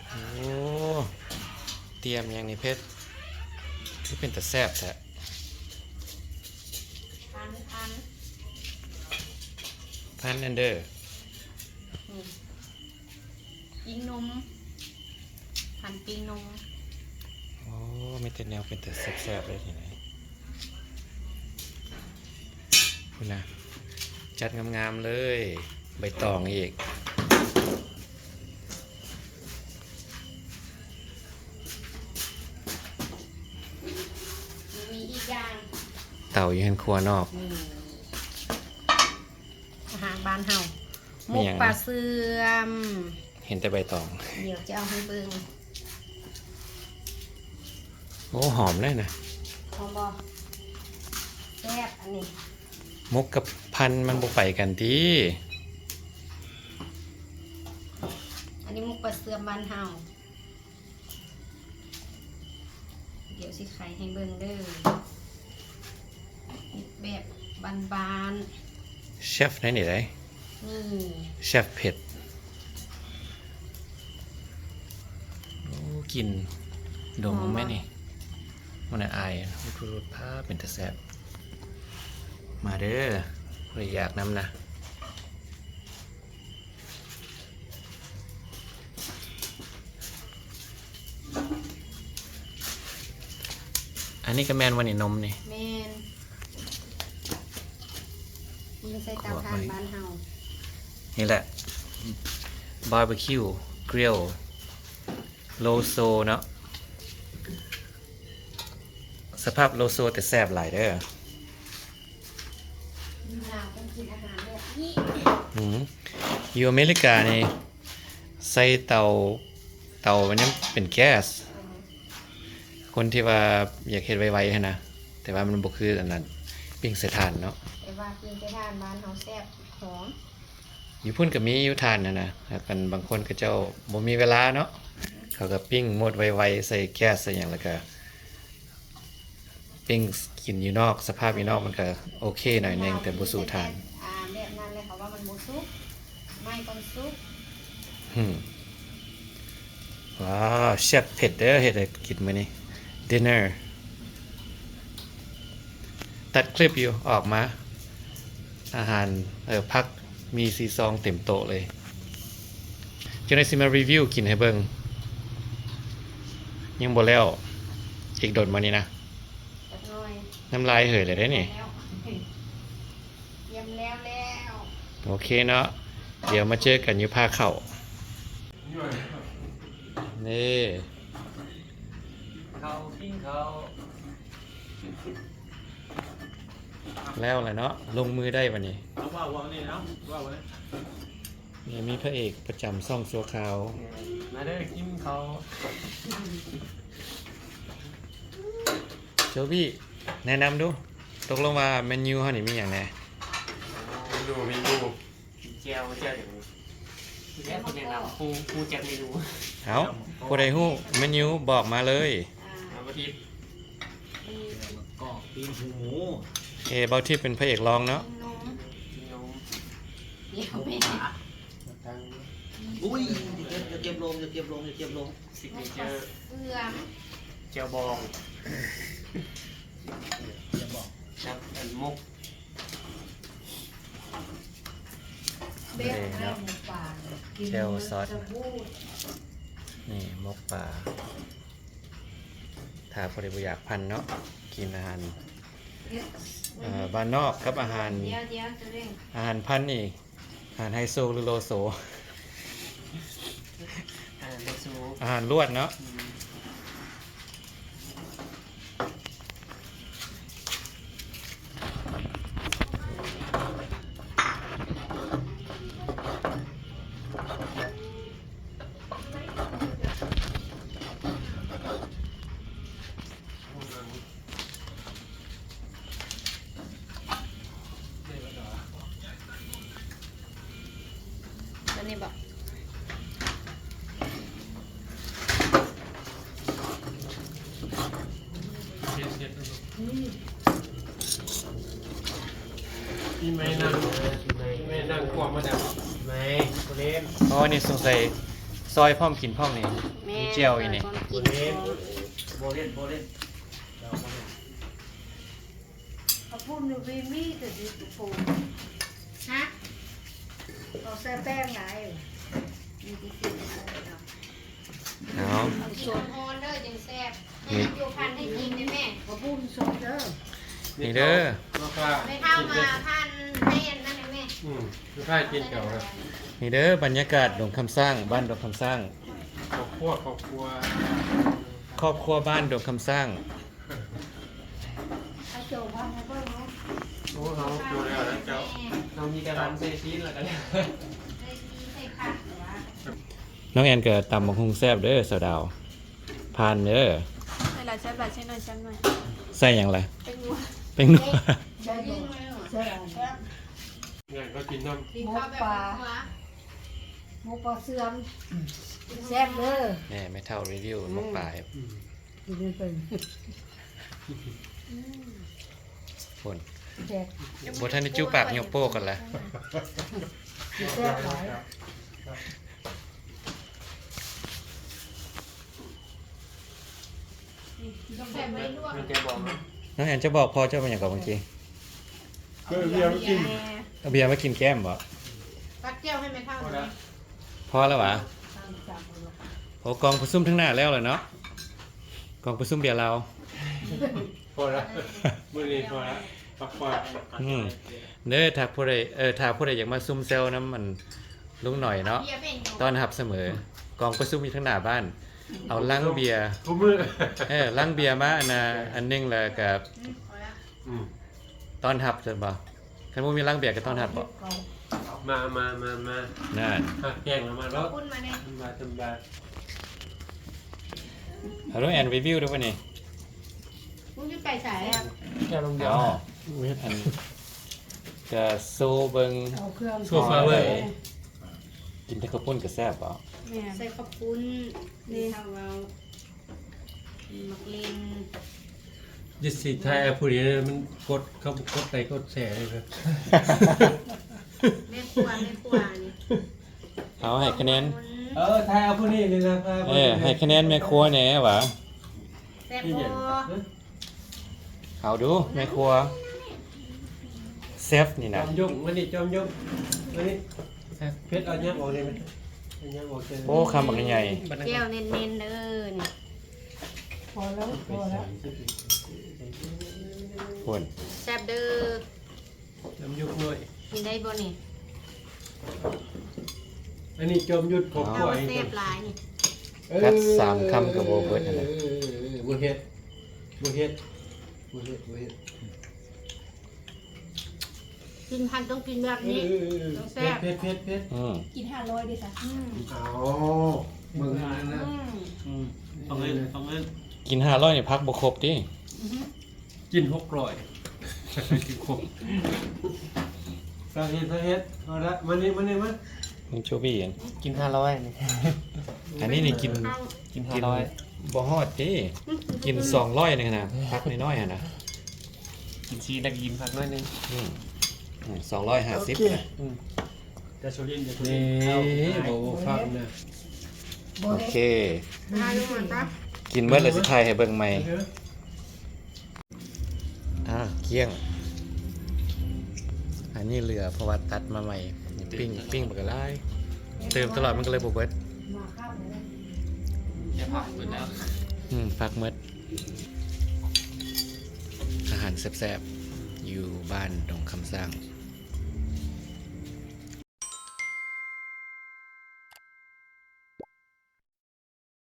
ໂອ້ ຕຽມຫຍັງນີ້ເພັດ ຄືເປັນຕາແຊບແທ້? ພັນ ພັນ ພັນອັນເດີ ນີ້ ປີ້ງນົມ ພັນປີ້ງນົມ. ໂອ້ ມີແຕ່ແນວເປັນຕາແຊບໆເລີຍນີ້ນະ. ພຸ້ນນະ ຈັດງາມໆເລີຍ ໃບຕອງອີກ. ມີອີກຢ່າງ ເຕົາຢູ່ເຮືອນຄົວນອກ ອືມ ອາຫານບ້ານເຮົາ ມີຫຍັງ ໝົກປາເຊື່ອມ. ເຫັນແຕ່ໃບຕອງ. ດຽວຈະເອົາໃຫ້ເບິ່ງ. ໂອ້ ຫອມເລີຍນະ. ຫອມບໍ່? ແຊບ ອັນນີ້ ໝົກກັບພັນມັນບໍ່ໄປກັນຕິ? ອັນນີ້ໝົກປາເຊື່ອມບ້ານເຮົາ. ດຽວຊິໄຂໃຫ້ເບິ່ງເດີ ເຮັດແບບບ້ານໆ. ເຊຟໃນນີ້ໃດ໋ ນີ້ ເຊຟເພັດ. ໂອ້ ກິ່ນດົມແມ່ນນີ້ ມັນອາຍ ຮູດໆໆ ພາ ເປັນຕາແຊບ. ມາເດີ ຂ້ອຍຢາກນຳນະ. ອັນນີ້ກະແມ່ນບໍ່ນີ້ ນົມນີ້? ແມ່ນ ຍິງໃສ່ເຕົາຖ່ານບ້ານເຮົາ. ນີ້ແຫຼະ ບາເບີຄິວກຣິລໂລໂຊເນາະ. ສະພາບໂລໂຊແຕ່ແຊບຫຼາຍເດີ. ຢູ່ລາວຕ້ອງກິນອາຫານແບບນີ້. ອືມ ຢູ່ອາເມລິການີ້ໃຊ້ເຕົາ ເຕົາມັນຍັງເປັນແກັສ. ອືມ ຄົນທີ່ວ່າຢາກເຮັດໄວໆຫັ້ນນະ ແຕ່ວ່າມັນບໍ່ຄືອັນນັ້ນ ປີ້ງໃສ່ຖ່ານເນາະ. ແຕ່ວ່າປີ້ງໃສ່ຖ່ານບ້ານເຮົາແຊບ ຫອມ. ຢູ່ພຸ້ນກະມີຢູ່ຖ່ານຫັ້ນນະ ຫາກອັນບາງຄົນເຂົາເຈົ້າບໍ່ມີເວລາເນາະ ເຂົາກະປີ້ງໝົດໄວໆ ໃສ່ແກັສໃສ່ຫຍັງ ແລ້ວກະ ປີ້ງກິນຢູ່ນອກ ສະພາບຢູ່ນອກມັນກະໂອເຄໜ້ອຍໜຶ່ງ ແຕ່ບໍ່ສູ້ຖ່ານ. ອາ ແບບນັ້ນແຫຼະ ເຂົາວ່າມັນບໍ່ສຸກ ໄມ້ກ່ອນສຸກ. ຫືມ ວ້າວ ເຊຟເພັດເດີ ເຮັດໃຫ້ກິນມື້ນີ້ ດິນເນີ. ຕັດຄລິບຢູ່ ອອກມາ ອາຫານ ເອີ ຜັກ ມີສີ່ຊອງເຕັມໂຕະເລີຍ. ຈັ່ງໃດຊິມາຣີວິວກິນໃຫ້ເບິ່ງ. ຍັງບໍ່ແລ້ວ ອີກດົນບໍ່ນີ້ນະ? ຈັກໜ້ອຍ ນ້ຳລາຍເຫີຍແລ້ວເດ້ນີ້. ແລ້ວ ຕຽມແລ້ວແລ້ວ. ໂອເຄເນາະ ດຽວມາເຈີກັນຢູ່ພາເຂົ້າ. ນີ້ ເຂົ້າກິນເຂົ້າ ແລ້ວແຫຼະເນາະ ລົງມືໄດ້ບາດນີ້. ເອົາ ເວົ້າ ເວົ້ານີ້ເນາະ ເວົ້ານີ້. ນີ້ມີພະເອກປະຈຳຊ່ອງຊົ່ວຄາວ. ມາເດີ ກິນເຂົ້າ. ໂຈບີ ແນະນຳດູ ຕົກລົງວ່າເມນູເຮົານີ້ມີຫຍັງແດ່? ເມນູ ເມນູ ກິນແຈ່ວ ແຈ່ວຫຍັງ? ແລ້ວຄົນແນະນຳ ຮູ້ ຮູ້ຈັກເມນູ. ເອົ້າ ຜູ້ໃດຮູ້ເມນູບອກມາເລີຍ. ອ່າ ເອົາ ບໍ່ທິດ ມີໝູກອບ ປີ້ງຫູໝູ. ເອ ເບົາທິດເປັນພະເອກລອງເນາະ. ກິນນົມ ກິນນົມ. ດຽວແມ່ ອຸ້ຍ ຢ່າເກັບ ຢ່າເກັບລົງ ຢ່າເກັບລົງ ຢ່າເກັບລົງ. ຊິກເນເຈີ ໝົກປາເຊື່ອມ ແຈ່ວບອງ ແຈ່ວບອງ ກັບອັນໝົກ ແບບນັ້ນໝູປາ ແຈ່ວຊອດ ກິນແລ້ວຈະບູດ. ນີ້ໝົກປາ ຖ້າຜູ້ໃດບໍ່ຢາກພັນເນາະ ກິນອາຫານ ເອີ ບ້ານນອກກັບອາຫານ ດຽວ ດຽວ ອາຫານພັນນີ້ ອາຫານໄຮໂຊ ຫຼື ໂລໂຊ? ອາຫານໂລໂຊ ອາຫານລວດເນາະ. ອືມ ຕົວນີ້ບໍ? ໂ ປີໃໝ່ນັ່ງ ປີໃໝ່ນັ່ງຄວບມາແລ້ວ ປີໃໝ່ບໍ່ເຫຼັ້ນ. ອໍ ນີ້ສົງໄສຊອຍພ້ອມກິນພ້ອມນີ້ ແມ່ນ ມີແຈ່ວອີ່ນີ້ ຊອຍພ້ອມກິນພ້ອມ. ບໍ່ເຫຼັ້ນ ບໍ່ເຫຼັ້ນ ບໍ່ເຫຼັ້ນ ເຈົ້າບໍ່ເຫຼັ້ນ. ເຂົາປຸ້ນຢູ່ພີ້ມີແຕ່ຊິປຸ້ນ ຮະ ເຂົາໃສ່ແປ້ງຫຼາຍ ມີແຕ່ກິນ ເອົາ ກິນຮ້ອນໆເດີຈຶ່ງແຊບ. ນີ້ ຢູ່ພັນໃຫ້ກິນໄດ້ແມ່ ເຂົາປຸ້ນສົດເດີ. ນີ້ເດີ ແມ່ເຖົ້າມາພັນໃຫ້ອັນນັ້ນໃຫ້ແມ່ ອືມ ຄືພາກິນເຂົ້ານະ. ນີ້ເດີ ບັນຍາກາດດົງຄຳຊ້າງ ບ້ານດົງຄຳຊ້າງ ຄອບຄົວ ຄອບຄົວ ຄອບຄົວບ້ານດົງຄຳຊ້າງ. ເອົາໂຈວາງໃຫ້ເບິ່ງເນາະ. ໂອ້ ເຮົາໂຈແລ້ວນະເຈົ້າ ເຮົາມີແຕ່ວັນໃສ່ຊີ້ນແລ້ວກໍແລ້ວ. ນ້ອງແອນກໍຕຳບັກຫຸ່ງແຊບເດີ ສາວດາວ ຜ່ານເດີ. ໃສ່ຫຼາຍແຊບຫຼາຍ ໃສ່ໜ້ອຍແຊບໜ້ອຍ. ໃສ່ຫຍັງລະ? ແປ້ງນົວ ແປ້ງນົວ. ແມ່ນ ເຂົາກິນນຳ ໝົກປາ ໝົກປາເຊື່ອມ ແຊບເດີ. ແມ່ ແມ່ເຖົ້າຣີວິວໝົກປາ ອືມ ກິນໃຫ້ເບິ່ງ. ພຸ້ນ ແຊບ ບໍ່ທັນໄດ້ຈູບປາກ ຍົກໂປ້ກ່ອນລະ. ແຊບຫຼາຍ. ແຊບບໍ່ໄດ້ລວກ. ນ້ອງແອນຈະບອກພໍ່ເຈົ້າວ່າຫຍັງກໍເມື່ອກີ້? ເອົາເບຍມາກິນ ເອົາເບຍມາກິນແກ້ມບໍ? ຕັກແຈ່ວໃຫ້ແມ່ເຖົ້າໜ່ອຍ. ພໍແລ້ວຫວາ? ໂອ້ ກອງປະຊຸມທາງໜ້າແລ້ວລະເນາະ ກອງປະຊຸມເບຍລາວ. ພໍລະ ມື້ນີ້ພໍລະ ພັກຜ່ອນ. ອືມ ເດີ ຖ້າຜູ້ໃດ ເອີ ຖ້າຜູ້ໃດຢາກມາຊຸມແຊວນຳອັນລຸງໜ້ອຍເນາະ ຕ້ອນຮັບສະເໝີ. ກອງປະຊຸມຢູ່ທາງໜ້າບ້ານ ເອົາລັງເບຍ ທຸກມື້ ເອີ ລັງເບຍມາອັນນ່າ ອັນໜຶ່ງ ແລ້ວກະ ອືມ ຕ້ອນຮັບຊັ້ນບໍ? ຄັນບໍ່ມີລັງເບຍກໍຕ້ອນຮັບບໍ? ມາ ມາ ມາ ມາ ນັ້ນ ຫາກແກງມາເນາະ ມາ ມາ. ເອົາ ນ້ອງແອນຣີວິວເດີບັດນີ້. ມຶງຊິໄປໃສ? ແກ້ວລຳດຽວ ເອົາ ອັນ ກະໂຊເບິ່ງ ເອົາເຄື່ອງ ໂຊຟາເວີ ກິນແຕ່ເຂົ້າປຸ້ນກໍແຊບບໍ? ແມ່ນ ໃສ່ເຂົ້າປຸ້ນ ນີ້ ເຮົາເວົ້າ ໝາກເລັ່ງ ຢ່າຊິຖ່າຍເອົາຜູ້ນີ້ ມັນກົດ ເຂົາບໍ່ກົດໄລກົດແຊເລີຍ. ແມ່ຄົວ ແມ່ຄົວນີ້ ເອົາໃຫ້ຄະແນນ ເອີ ຖ່າຍເອົາຜູ້ນີ້ນີ້ນະ ເອີ ໃຫ້ຄະແນນແມ່ຄົວແດ່ຫວາ. ແຊບບໍ່? ເອົາດູ ແມ່ຄົວ ເຊຟນີ້ນະ ຈອມຍຸກ ມານີ້ ຈອມຍຸກ ມານີ້. ເຜັດ ເອົາຫຍັງອອກໄດ້ໄໝ? ເອົາຫຍັງອອກ? ໂອ້ ຄຳບັກໃຫຍ່ ແຈ່ວເນັ້ນໆເດີນີ້. ພໍແລ້ວ ພໍແລ້ວ ພຸ້ນ ແຊບເດີ. ຈອມຍຸກນ້ອຍ ກິນໄດ້ບໍ່ນີ້? ອັນນີ້ຈອມຍຸກຂອງ ເອົາ ຂ້ອຍ ແຊບຫຼາຍນີ້. ເອີ ກັດສາມຄຳກໍບໍ່ເບິດຫັ້ນນະ. ເອີ ບໍ່ເຮັດ ບໍ່ເຮັດ ບໍ່ເຮັດ ບໍ່ເຮັດ. ກິນພັນຕ້ອງກິນແບບນີ້ ເອີ ຕ້ອງແຊບ ເຜັດ ເຜັດ ເຜັດ ເຜັດ. ອືມ ກິນຫ້າຮ້ອຍເດ້ຊະ. ອືມ ເອົາ ເບິ່ງນັ້ນນະ. ອືມ ອືມ ຕ້ອງເອີນ ຕ້ອງເອີນ. ກິນຫ້າຮ້ອຍນີ້ພັກບໍ່ຄົບຕິ? ອືຮຶ ກິນຫົກຮ້ອຍ ກິນຄົບ. ສາເຮັດ ສາເຮັດ ເອົາລະ ມານີ້ ມານີ້ ມາ. ມັນໂຈບີ ກິນຫ້າຮ້ອຍນີ້ ອັນນີ້ນີ້ກິນ ກິນຫ້າຮ້ອຍ ກິນບໍ່ຮອດຕິ. ກິນສອງຮ້ອຍນີ້ນະ ພັກນ້ອຍໆຫັ້ນນະ. ກິນຊີນແລ້ວກິນພັກໜ້ອຍໜຶ່ງ. ອືມ ອືມ ສອງຮ້ອຍຫ້າສິບ ໂອເຄ ນະ. ອືມ ແກໂຊລິນ ແກໂຊລິນ ນີ້ ເອົາ ບໍ່ຟັງນະ. ໂອເຄ ກິນເບິດແລ້ວຊິຖ່າຍໃຫ້ເບິ່ງໃໝ່. ອ່າ ກ້ຽງ. ອັນນີ້ເຫຼືອ ເພາະວ່າຕັດມາໃໝ່. ປີ້ງ ປີ້ງບັກຫຼາຍ ເຕີມຕະຫຼອດ ມັນກໍເລີຍບໍ່ເບິດ. ອືມ ຜັກໝົດ. ອາຫານແຊບໆ ຢູ່ບ້ານດົງຄຳຊ້າງ.